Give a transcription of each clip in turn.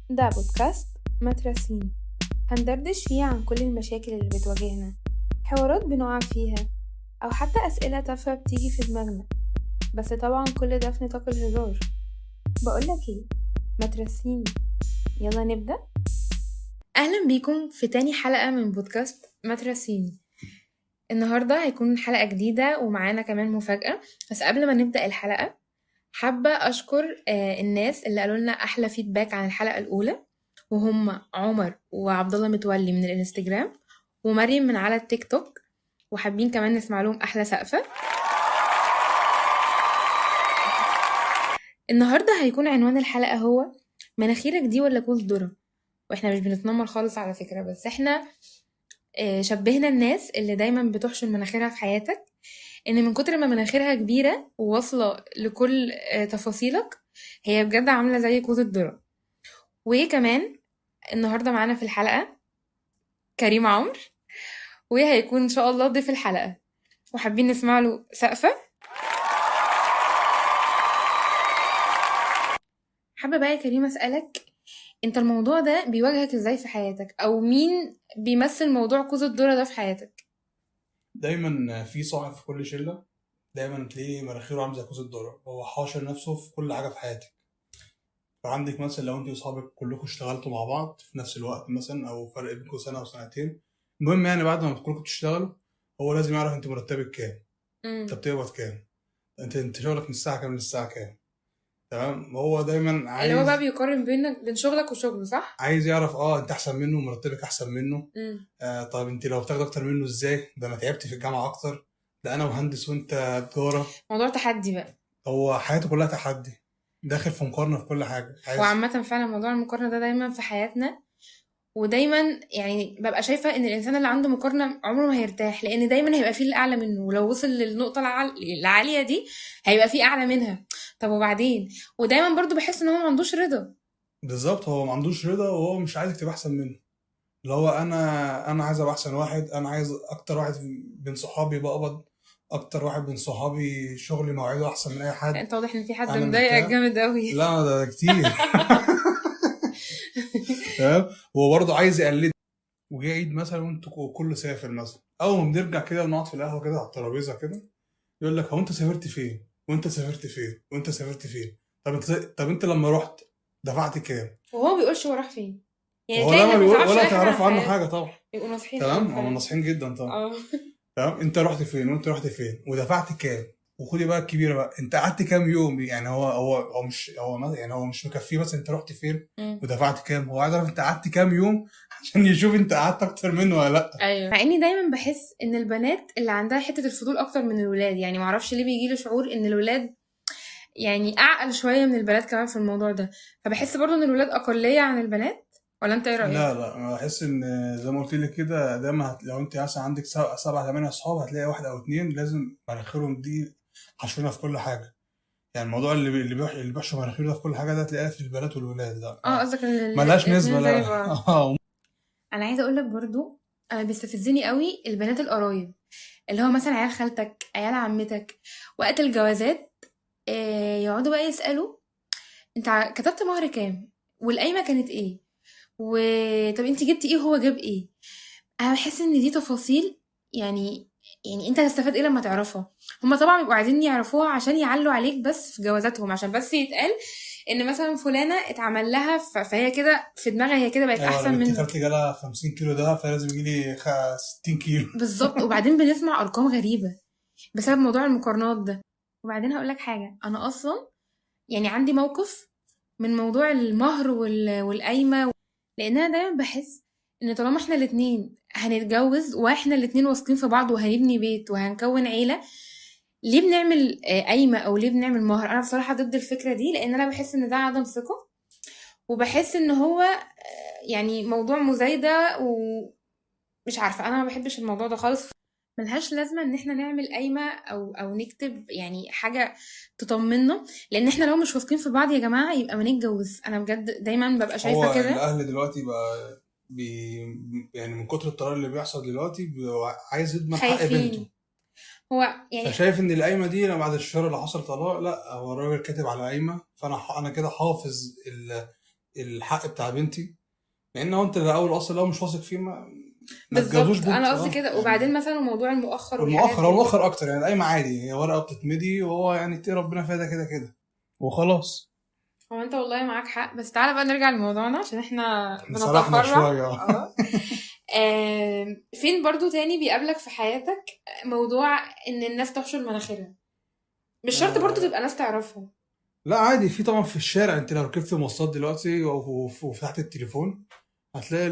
ده بودكاست مترسيني، هندردش فيه عن كل المشاكل اللي بتواجهنا، حوارات بنقع فيها، أو حتى أسئلة تافهة بتيجي في دماغنا، بس طبعا كل ده في نطاق الهزار. بقولك ايه، مترسيني، يلا نبدأ. أهلا بيكم في تاني حلقة من بودكاست مترسيني. النهاردة هيكون حلقة جديدة ومعانا كمان مفاجأة، بس قبل ما نبدأ الحلقة حابة أشكر الناس اللي قالوا لنا أحلى feedback عن الحلقة الأولى، وهم عمر وعبد الله متولي من الانستجرام ومريم من على التيك توك، وحابين كمان نسمع لهم أحلى سقفة. النهاردة هيكون عنوان الحلقة هو مناخيرك دي ولا كوز ذرة. واحنا مش بنتنمر خالص على فكرة، بس احنا شبهنا الناس اللي دايما بتحشر مناخيرها في حياتك، ان من كتر ما مناخيرها كبيرة وواصلة لكل تفاصيلك هي بجد عاملة زي كوز الذرة. وكمان النهاردة معانا في الحلقة كريم عمرو، وهيكون ان شاء الله ضيف الحلقة، وحابين نسمع له سقفة. حابة بقى يا كريم أسألك، انت الموضوع ده بيواجهك ازاي في حياتك، او مين بيمثل موضوع كوز الذرة ده في حياتك؟ دايما في صاحب في كل شله دايما تلاقيه مناخيره عامله زي كوز الذرة، هو حاشر نفسه في كل حاجة في حياتك. فعندك مثلا لو انت واصحابك كلكم اشتغلتوا مع بعض في نفس الوقت مثلا، او فرق بينكم سنة او سنتين، المهم يعني بعد ما كلكم بتشتغلوا هو لازم يعرف انت مرتبك كام، انت بتقبض كام، انت شغلك من الساعة كام للساعة كام. تمام، هو دايما عايز اللي هو بقى بيقارن بينك بين شغلك وشغله، صح؟ عايز يعرف انت احسن منه، مرتبك احسن منه. طب انت لو بتاخد اكتر منه ازاي؟ ده انا تعبت في الجامعة اكتر، ده انا مهندس وانت تجارة. موضوع تحدي بقى، هو حياته كلها تحدي، داخل في مقارنة في كل حاجة. وعامة فعلا موضوع المقارنة ده دايما في حياتنا، ودايما يعني ببقى شايفه ان الانسان اللي عنده مقارنة عمره ما هيرتاح، لان دايما هيبقى فيه اللي اعلى منه، ولو وصل للنقطة العالية دي هيبقى فيه اعلى منها. طب وبعدين؟ ودايما برضو بحس ان هو ما عندوش رضا. بالظبط، هو ما عندوش رضا، وهو مش عايزك تبقى احسن منه. اللي هو انا عايز ابقى احسن واحد، انا عايز اكتر واحد بين صحابي بقبض، اكتر واحد بين صحابي شغلي مواعيده احسن من اي حد. انت واضح ان في حد مضايقك جامد قوي. لا ده كتير. تمام، هو برضه عايز يقلد. وجاي عيد مثلا وانتوا كله سافر مثلا، اول ما بنرجع كده نقعد في القهوة كده على الترابيزة كده، يقول لك هو انت سافرت فين؟ وانت سافرت فين؟ وانت سافرت فين؟ طب انت لما رحت دفعت كام؟ وهو ما بيقولش هو راح فين، يعني هو لا ما بيقول ولا تعرف عنه حاجة طبعا. بيبقوا ناصحين. تمام، هم ناصحين جدا طبعا. تمام، انت رحت فين وانت رحت فين ودفعت كام؟ وخدي بقى الكبيرة بقى، انت قعدت كام يوم؟ يعني هو هو هو مش هو يعني هو مش مكفيه بس انت رحت فين ودفعت كام، هو عايز يعرف انت قعدت كام يوم عشان يشوف انت قعدت اكتر منه ولا لا. ايوه، مع اني دايما بحس ان البنات اللي عندها حتة الفضول اكتر من الولاد، يعني معرفش ليه بيجي لي شعور ان الولاد يعني اعقل شوية من البنات كمان في الموضوع ده، فبحس برضو ان الولاد اقلية عن البنات. ولا انت ايه رايك؟ لا انا بحس ان زي ما قلت لك كده، دايما لو انت مثلا عندك 7 8 اصحاب هتلاقي واحد او اتنين لازم مناخيرهم دي حشرنا في كل حاجة. يعني الموضوع اللي بيحشر مناخيره ده في كل حاجة ده تلاقيها في البنات والولاد. لا قصدك ان ملهاش نسبه. لا انا عايزه اقول لك برضو، انا بيستفزني قوي البنات القرايب، اللي هو مثلا عيال خالتك، عيال عمتك، وقت الجوازات يقعدوا بقى يسالوا انت كتبت مهر كام، والقايمه كانت ايه، وطب انت جبتي ايه وهو جاب ايه. انا بحس ان دي تفاصيل يعني انت هتستفاد ايه لما تعرفها؟ هما طبعا بيبقوا عايزين يعرفوها عشان يعلوا عليك بس في جوازاتهم، عشان بس يتقال ان مثلا فلانه اتعمل لها، فهي كده في دماغها هي كده بقت احسن منك. ايوه، خالتي جالها 50 كيلو ده، فلازم يجي لي 60 كيلو بالظبط. وبعدين بنسمع ارقام غريبة بسبب موضوع المقارنات ده. وبعدين هقول لك حاجة، انا اصلا يعني عندي موقف من موضوع المهر والقايمه، لان انا دايما بحس ان طالما احنا الاتنين هنتجوز واحنا الاتنين واثقين في بعض وهنبني بيت وهنكون عيله، ليه بنعمل قايمة او ليه بنعمل مهر؟ انا بصراحة ضد الفكرة دي، لان انا بحس ان ده عدم ثقة، وبحس ان هو يعني موضوع مزايده، ومش عارفه، انا ما بحبش الموضوع ده خالص. ملهاش لازمه ان احنا نعمل قايمة او نكتب يعني حاجة تطمنا، لان احنا لو مش واثقين في بعض يا جماعة يبقى ما نتجوز. انا بجد دايما ببقى شايفه كده. الاهل دلوقتي بقى يعني من كتر الطلاق اللي بيحصل دلوقتي عايز يضمن حق بنته. هو يعني فشايف ان القايمة دي لما بعد الشهر اللي حصل طلاق، لا هو الراجل كاتب على قايمة، فانا انا كده حافظ الحق بتاع بنتي، لان هو انت الاول اصلا لو مش واثق فيه ما تجوزوش بالظبط، بنت. انا قصدي كده. يعني وبعدين مثلا موضوع المؤخر والحاجات والمؤخر هو دي. المؤخر اكتر يعني، القايمة عادي هي ورقة بتتمضي، وهو يعني تقي ربنا فيها، ده كده كده وخلاص. هو انت والله معاك حق، بس تعالى بقى نرجع لموضوعنا عشان احنا احنا سرحنا بنتفرع. شويه. اه. فين برضو تاني بيقابلك في حياتك موضوع ان الناس تحشر مناخيرها؟ مش شرط برضو آه، تبقى ناس تعرفها. لا عادي، في طبعا في الشارع، انت لو ركبت مواصلات دلوقتي وفتحت التليفون هتلاقي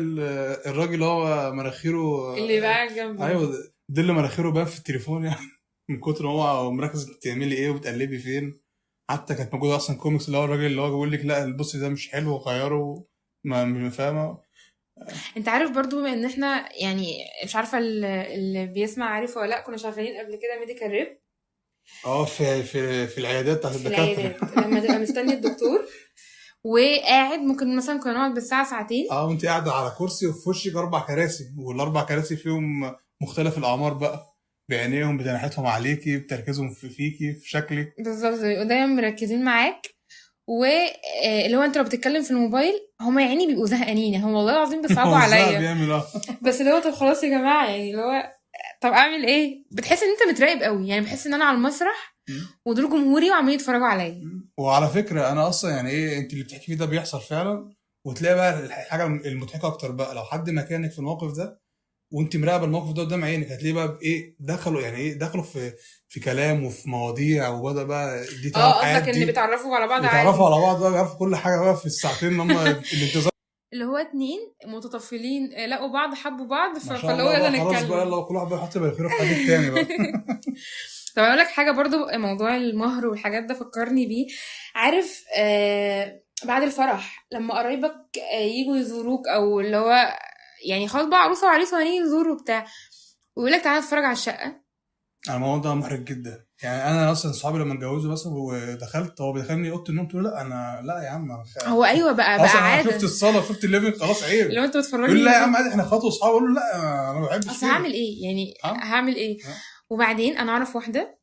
الراجل اللي هو مناخيره، اللي بقى جنبك. ايوه، دل مناخيره بان في التليفون يعني من كتر ما هو مركز انت بتعملي ايه وبتقلبي فين. حتى كانت موجودة اصلا كوميكس اللي هو الراجل اللي هو بيقول لك لا البص ده مش حلو غيره، ما فاهمه. انت عارف برضو، بما ان احنا يعني مش عارفه اللي بيسمع عارف ولا لا، كنا شغالين قبل كده medical rep اه، في العيادات بتاعت في الدكاتره. العيادات. لما تبقى مستني الدكتور وقاعد، ممكن مثلا كنا نقعد بالساعة ساعتين. اه، وانت قاعدة على كرسي وفي وشك 4 كراسي، والاربع كراسي فيهم مختلف الاعمار بقى، بعينيهم بتنحتهم عليكي، بتركيزهم في فيكي في شكلك. بالظبط، بيبقوا دايما مركزين معاك. واللي هو انت لو بتتكلم في الموبايل هما يعني بيبقوا زهقانين، هم والله العظيم بيصعبوا هو الزهق عليا. بيعمل اه. بس اللي هو طب خلاص يا جماعه، يعني اللي هو طب اعمل ايه؟ بتحس ان انت متراقب قوي، يعني بحس ان انا على المسرح ودول جمهوري وعمالين يتفرجوا عليا. وعلى فكرة انا اصلا يعني ايه، انت اللي بتحكي فيه ده بيحصل فعلا. وتلاقي بقى الحاجة المضحكة اكتر بقى لو حد مكانك في الموقف ده وانت مراقبة الموقف ده قدام عينك، هتلاقيه بقى بايه دخلوا، يعني ايه دخلوا في كلام وفي مواضيع، وبدا بقى دي تعرف قصدك حياة ان دي. بيتعرفوا على بعض عادي. بيتعرفوا على بعض بقى، بيعرفوا كل حاجة بقى في الساعتين اللي هم الانتظار. اللي هو 2 متطفلين، لقوا بعض، حبوا بعض، ما شاء فاللي هو الله يلا بقى، خلاص بقى، نتكلم. يلا كل واحد بقى يحط مناخيره في حاجة التاني بقى. طب اقول لك حاجة برضو، موضوع المهر والحاجات ده فكرني بيه. عارف، بعد الفرح لما قرايبك، يجوا يزوروك، او اللي هو يعني خلاص بقى عروسه وعريس وهنيجي نزور وبتاع، ويقول لك تعالى نتفرج على الشقة. انا الموضوع ده محرج جدا يعني. انا اصلا صحابي لما اتجوزوا مثلا ودخلت، هو بيدخلني اوضة النوم، تقول له لا انا لا يا عم، أنا هو ايوه خلاص بقى انا عادة. شفت الصاله وشفت ال living، خلاص عيب. لو انت بتفرجني يقول لي لا يا ليه؟ عم عادي احنا اخوات واصحاب، اقول له لا انا ما بحبش اصل كده. هعمل ايه يعني؟ هعمل ايه؟ وبعدين انا اعرف واحدة،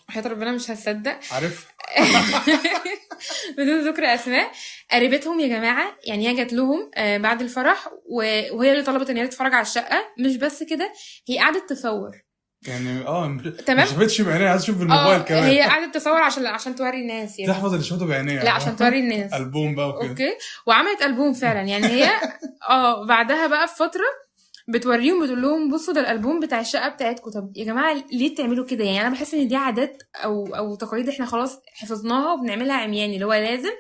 وحياة ربنا مش هتصدق، عارف. بدون ذكر اسماء، قريبتهم يا جماعة، يعني هي جات لهم، بعد الفرح، وهي اللي طلبت ان هي تتفرج على الشقة. مش بس كده، هي قعدت تصور يعني، تمام؟ ما شافتش بعينيها، عايز تشوف بالموبايل كمان. هي قعدت تصور عشان توري الناس يعني. تحفظ اللي شافته بعينيها. لا، عشان توري الناس. ألبوم بقى وكده. وعملت ألبوم فعلا يعني. هي بعدها بقى بفترة بتوريهم، بتقول لهم بصوا ده الألبوم بتاع الشقة بتاعتكم. طب يا جماعة ليه تعملوا كده يعني؟ أنا بحس إن دي عادات أو تقاليد إحنا خلاص حفظناها وبنعملها عمياني، اللي هو لازم،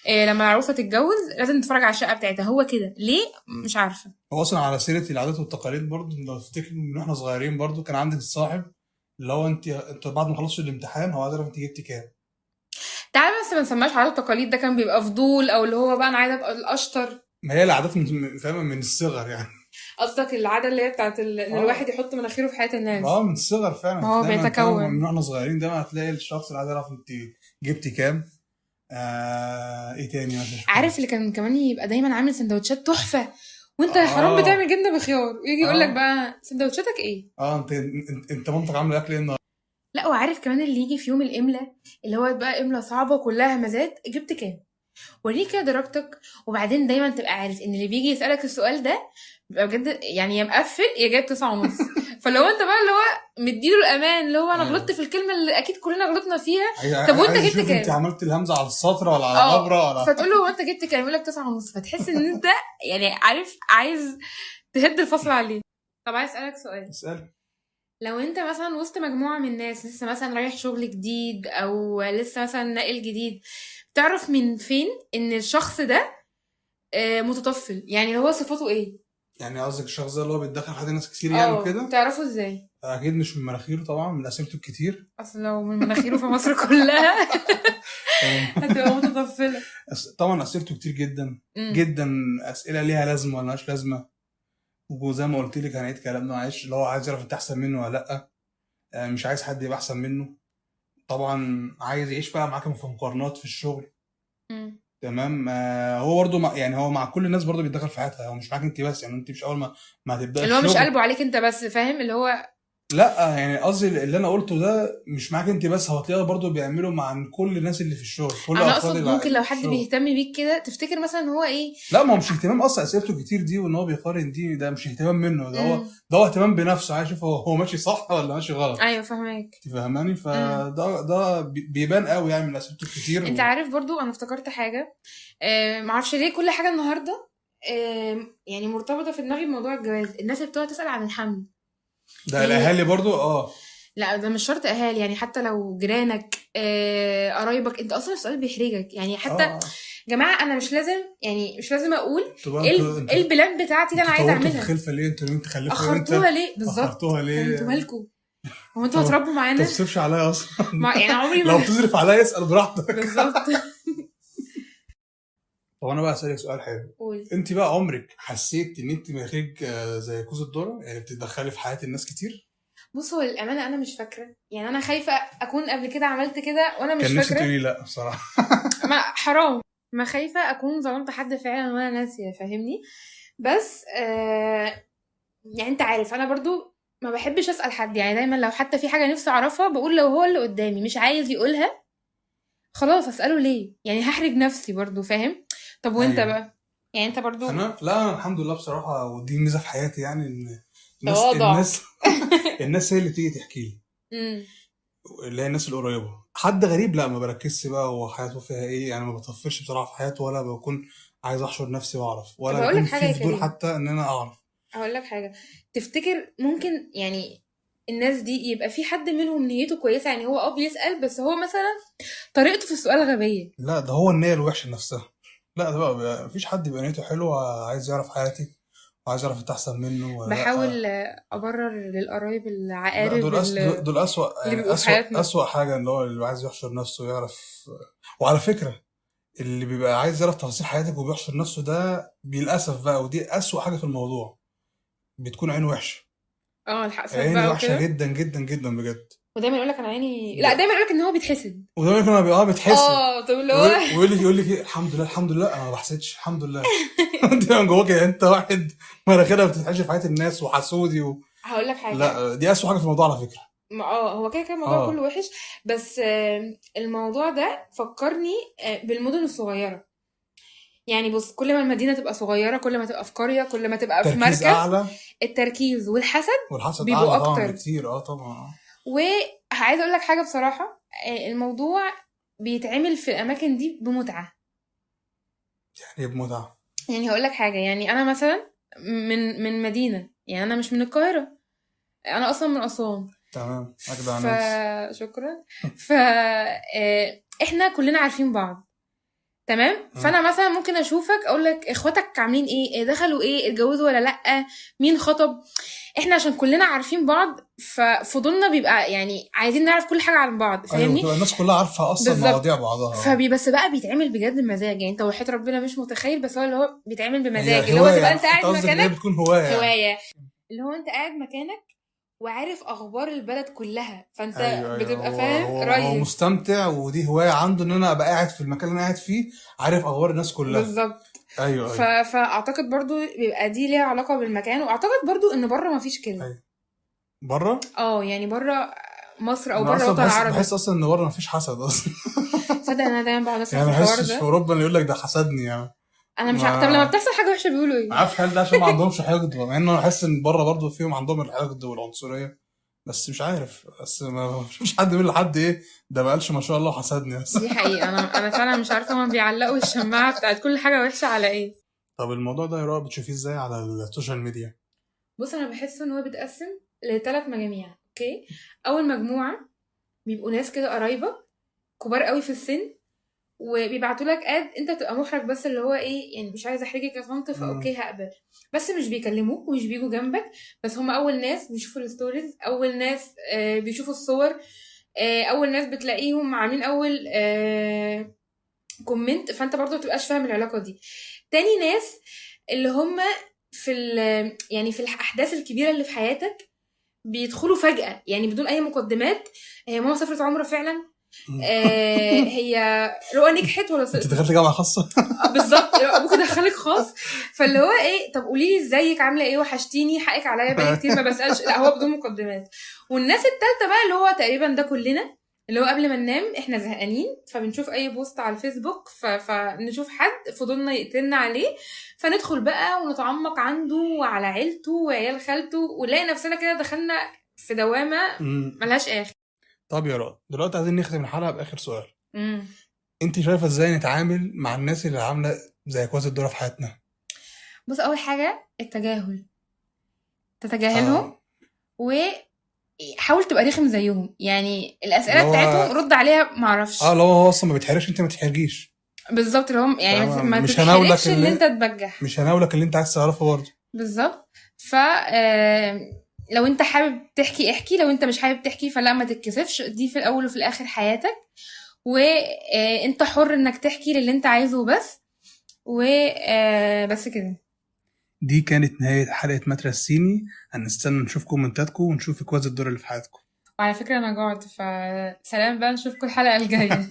لما العروسة تتجوز لازم تتفرج على الشقة بتاعتها. هو كده ليه؟ مش عارفة. هو أصلاً على سيرة العادات والتقاليد برضو، لو تفتكر من وإحنا صغيرين برضو كان عندك الصاحب اللي هو أنت بعد ما خلصت الامتحان هو عايز يعرف أنت جبتي كام. تعالى بس ما نسميهاش عادات وتقاليد، ده كان بيبقى فضول، أو اللي هو بقى أنا عايزة أبقى الأشطر. ما هي العادات فاهمة من الصغر يعني. قصدك العادة اللي هي بتاعت إن الواحد يحط مناخيره في حياة الناس. من الصغر فعلاً. ما هو دايماً بيتكون. فاهمة من واحنا صغيرين دايماً هتلاقي الشخص اللي عايز يعرف أنت جبتي كام. إيه تاني مثلاً؟ عارف اللي كان كمان يبقى دايماً عامل سندوتشات تحفة، وأنت يا حرام بتعمل جبنة بخيار، ويجي يقول لك بقى سندوتشاتك إيه؟ أنت مامتك عاملة أكل إيه النهاردة؟ لا، وعارف كمان اللي يجي في يوم الإملة، اللي هو بقى إملة صعبة كلها همزات، جبت كام؟ وريني كده درجتك. وبعدين دايما تبقى عارف ان اللي بيجي يسألك السؤال ده بيبقى بجد يعني يا مقفل يا جايب 9.5. فلو انت بقى اللي هو مديله الامان، اللي هو انا غلطت في الكلمة اللي اكيد كلنا غلطنا فيها، طب وانت عايز جبت اشوف انت كام؟ عملت الهمزة على السطر ولا على العبرة ولا فتقول له هو انت جبت كام؟ يقول لك 9.5. فتحس ان انت يعني عارف عايز تهد الفصل عليه. طب عايز اسالك سؤال. اسال. لو انت مثلا وسط مجموعة من الناس لسه مثلا رايح شغل جديد او لسه مثلا ناقل جديد، تعرف من فين ان الشخص ده، متطفل؟ يعني هو صفاته ايه؟ يعني قصدك الشخص ده اللي هو بيتدخل في حياة ناس كتير يعني وكده؟ تعرفه ازاي؟ اكيد مش من مناخيره طبعا، من اسئلته الكتير. اصل لو من مناخيره في مصر كلها هتبقى متطفله. طبعا اسئلته كتير جدا جدا، اسئلة ليها لازمه ولا مالهاش لازمه، وزي ما قلت لك هنعيد كلامنا معلش، اللي هو عايز يعرف انت احسن منه ولا لا، مش عايز حد يبقى احسن منه، طبعا عايز يعيش بقى معاك في مقارنات في الشغل. تمام. هو برضه مع، يعني هو مع كل الناس برضه بيتدخل في حياتها، هو مش معاك انت بس، يعني انت مش اول ما هتبداي اللي هو مش الشغل. قلبه عليك انت بس، فاهم؟ اللي هو لا يعني قصدي اللي انا قلته ده مش معاك انت بس، هو هتلاقيه برضه بيعمله مع كل الناس اللي في الشغل، كل انا افراد اقصد ممكن لو حد الشغل. بيهتم بيك كده تفتكر مثلا هو ايه؟ لا ما هو مش اهتمام اصلا، اسئلته كتير دي وان هو بيقارن دي، ده مش اهتمام منه، ده هو امم. ده هو اهتمام بنفسه، عايز يشوف هو ماشي صح ولا ماشي غلط. ايوه فاهمك. انت فاهماني؟ امم. فده ده بيبان قوي يعني من اسئلته الكتير انت عارف برضو انا افتكرت حاجه، معرفش ليه كل حاجة النهارده يعني مرتبطة في دماغي بموضوع الجواز، الناس اللي بتقعد تسال عن الحمل. ده يعني الاهالي برضو اه. لا ده مش شرط اهالي، يعني حتى لو جيرانك، قرايبك، انت اصلا السؤال بيحرجك يعني. حتى اه جماعة انا مش لازم، يعني مش لازم اقول انتوا بقى ايه انتوا ايه انتوا ال plan بتاعتي اللي انا انتوا عايزه طورتوا في اعملها. الخلفة ليه؟ انتوا ليه تخلفوا امتى؟ اخرتوها ليه بالظبط؟ اخرتوها هو ليه؟ انتوا مالكوا؟ هو انتوا طب هتربوا معانا؟ تصرفش عليا اصلا. ما يعني عمري لو ما بتصرف عليا اسال براحتك. بالظبط. طب انا بقى اسالك سؤال حلو، قول. انت بقى عمرك حسيت ان انت مناخيرك زي كوز الذرة، يعني بتتدخلي في حياة الناس كتير؟ بص هو للامانة انا مش فاكره، يعني انا خايفة اكون قبل كده عملت كده وانا مش كان نفسي فاكره. تقولي لا بصراحة. ما حرام، ما خايفة اكون ظلمت حد فعلا وانا ناسيه، فاهمني؟ بس يعني انت عارف انا برضو ما بحبش اسال حد، يعني دايما لو حتى في حاجة نفسي اعرفها بقول لو هو اللي قدامي مش عايز يقولها خلاص اساله ليه؟ يعني هحرج نفسي برضو، فاهم؟ طب وانت ايوه بقى؟ يعني انت برضو انا لا، انا الحمد لله بصراحة، ودي ميزة في حياتي يعني، ان الناس تواضع. الناس الناس هي اللي بتيجي تحكي لي، اللي هي الناس القريبة. حد غريب لا، ما بركزش بقى هو حياته فيها ايه، يعني ما بطفرش بصراحة في حياته، ولا بكون عايز احشر نفسي واعرف، طب ولا هقول لك بكون حاجة في يا فضول كريم، حتى ان انا اعرف. هقول لك حاجة، تفتكر ممكن يعني الناس دي يبقى في حد منهم نيته كويسة؟ يعني هو بيسأل، بس هو مثلا طريقته في السؤال غبية. لا ده هو النية الوحشة نفسها. لا ده بقى مفيش حد بيبقى نيته حلوة عايز يعرف حياتي وعايز يعرف انت احسن منه ولا لا. بحاول ابرر للقرايب لا العقارب دول اسوأ، اللي يعني بيبقوا في اسوأ حياتنا. اسوأ حاجة، اللي هو اللي عايز يحشر نفسه ويعرف. وعلى فكرة اللي بيبقى عايز يعرف تفاصيل حياتك وبيحشر نفسه ده للأسف بقى، ودي أسوأ حاجة في الموضوع، بتكون عينه وحشة. الحسد عينه بقى وحشة وكده. جدا جدا جدا بجد. ودايما يقول لك انا عيني، لا دايما يقول لك ان هو بيتحسد، ودايما يكون بيتحسد. طب اللي هو ويقول لك إيه؟ الحمد لله الحمد لله انا ما بحسدش الحمد لله. انت من جواك انت واحد مناخيرها بتتحشي في حياة الناس وحسودي هقول لك حاجة. لا دي أسوأ حاجة في الموضوع على فكرة. هو كده كده الموضوع كله وحش، بس الموضوع ده فكرني بالمدن الصغيرة. يعني بص، كل ما المدينة تبقى صغيرة، كل ما تبقى في قرية، كل ما تبقى في تركيز مركز، أعلى. التركيز والحسد والحسد بيبقوا أعلى طبعاً أكتر. بكتير. طبعاً. وعايزة أقول لك حاجة بصراحة، الموضوع بيتعمل في الأماكن دي بمتعة. يعني إيه بمتعة؟ يعني هقول لك حاجة، يعني أنا مثلاً من مدينة، يعني أنا مش من القاهرة، أنا أصلاً من أسوان. تمام، أجدع ناس. شكراً. إحنا كلنا عارفين بعض، تمام؟ فأنا مثلاً ممكن أشوفك أقول لك إخواتك عاملين إيه، دخلوا إيه، اتجوزوا ولا لأ، مين خطب. إحنا عشان كلنا عارفين بعض ففضلنا بيبقى يعني عايزين نعرف كل حاجة عن بعض، فاهمني؟ أيوة، بتبقى الناس كلها عارفة أصلاً بالظبط. مواضيع بعضها. بس بقى بيتعمل بجد بمزاج، يعني أنت وحياة ربنا مش متخيل، بس هو اللي هو بيتعمل بمزاج، هي اللي هو هواية تبقى أنت قاعد أنت قصدك إن هي مكانك. بتكون هواية يعني. هواية. اللي هو أنت قاعد مكانك وعارف أخبار البلد كلها، فأنت أيوة. بتبقى فاهم هو ريس. مستمتع، ودي هواية عنده إن أنا أبقى قاعد في المكان اللي أنا قاعد فيه عارف أخبار الناس كلها. بالظبط. أيوة. فأعتقد برضو بيبقى دي ليها علاقة بالمكان، وأعتقد برضو إن بره ما فيش كده. أيوة. بره؟ يعني بره مصر أو أنا بره أصلاً الوطن العربي. بحس أصلاً إن بره ما فيش حسد أصلاً. تصدق إن أنا دايماً بقعد أسمع يعني في الحوار بحس ده؟ في أوروبا اللي يقول لك ده حسدني يعني. أنا مش ما طب لما بتحصل حاجة وحشة بيقولوا إيه؟ عارف هل ده عشان ما عندهمش حقد، مع إنه أنا بحس إن بره برضو فيهم عندهم الحقد والعنصرية، بس مش عارف، بس ما فيش حد بيقول لحد إيه ده ما قالش ما شاء الله حسدني بس. دي حقيقة. أنا فعلاً مش عارفة هما بيعلقوا الشماعة بتاعت كل حاجة وحشة على إيه. طب الموضوع ده يا رب بتشوفيه إزاي على السوشيال ميديا؟ بص، أنا بحس إن هو بيتقسم لثلاث مجاميع. أوكي، أول مجموعة بيبقوا ناس كده قرايبك كبار قوي في السن، وبيبعتوا لك add، انت تبقى محرج، بس اللي هو ايه يعني مش عايزه احرجك يا طنط، ف okay هقبل، بس مش بيكلموك ومش بيجوا جنبك، بس هم اول ناس بيشوفوا ال stories، اول ناس بيشوفوا الصور، اول ناس بتلاقيهم عاملين اول comment، فانت برضو متبقاش فاهم العلاقة دي. تاني ناس اللي هم في الاحداث الكبيرة اللي في حياتك بيدخلوا فجاة، يعني بدون اي مقدمات. هي ماما سافرت عمره فعلا، هي رؤى نجحت ولا انت سقطت؟ دخلت جامعه خاصة؟ بالظبط، ممكن ادخلك خاص. فاللي هو ايه، طب قولي لي ازيك، عامله ايه، وحشتيني، حقك عليا، بقالي كتير ما بسالش. لا هو بدون مقدمات. والناس التالتة بقى اللي هو تقريبا ده كلنا، اللي هو قبل ما ننام احنا زهقانين، فبنشوف اي post على الفيسبوك، فنشوف حد فضلنا يقتلنا عليه، فندخل بقى ونتعمق عنده وعلى عيلته وعيال خالته، ونلاقي نفسنا كده دخلنا في دوامه ملهاش اخر. طب يا رؤى، دلوقتي عايزين نختم الحلقة باخر سؤال. انت شايفه ازاي نتعامل مع الناس اللي عامله زي كوز الذرة في حياتنا؟ بص، اول حاجة التجاهل، تتجاهلهم. وحاول تبقى رخم زيهم، يعني الاسئلة بتاعتهم رد عليها معرفش. لو هو اصلا ما بيتحرجش انت ما تتحرجيش. بالظبط، اللي هم يعني ما مش تتحرجش ان انت تبجح، مش هناولك اللي انت عايز تعرفه برضه. بالظبط. ف لو انت حابب تحكي احكي، لو انت مش حابب تحكي فلا ما تتكسفش، دي في الاول وفي الاخر حياتك، وانت حر انك تحكي للي انت عايزه بس. وبس كده، دي كانت نهاية حلقة مترسيني. هنستنى نشوف كومنتاتكم ونشوف كواز الدور اللي في حياتكم. وعلى فكرة انا جوعت، فسلام بقى، نشوفكم الحلقة الجاية.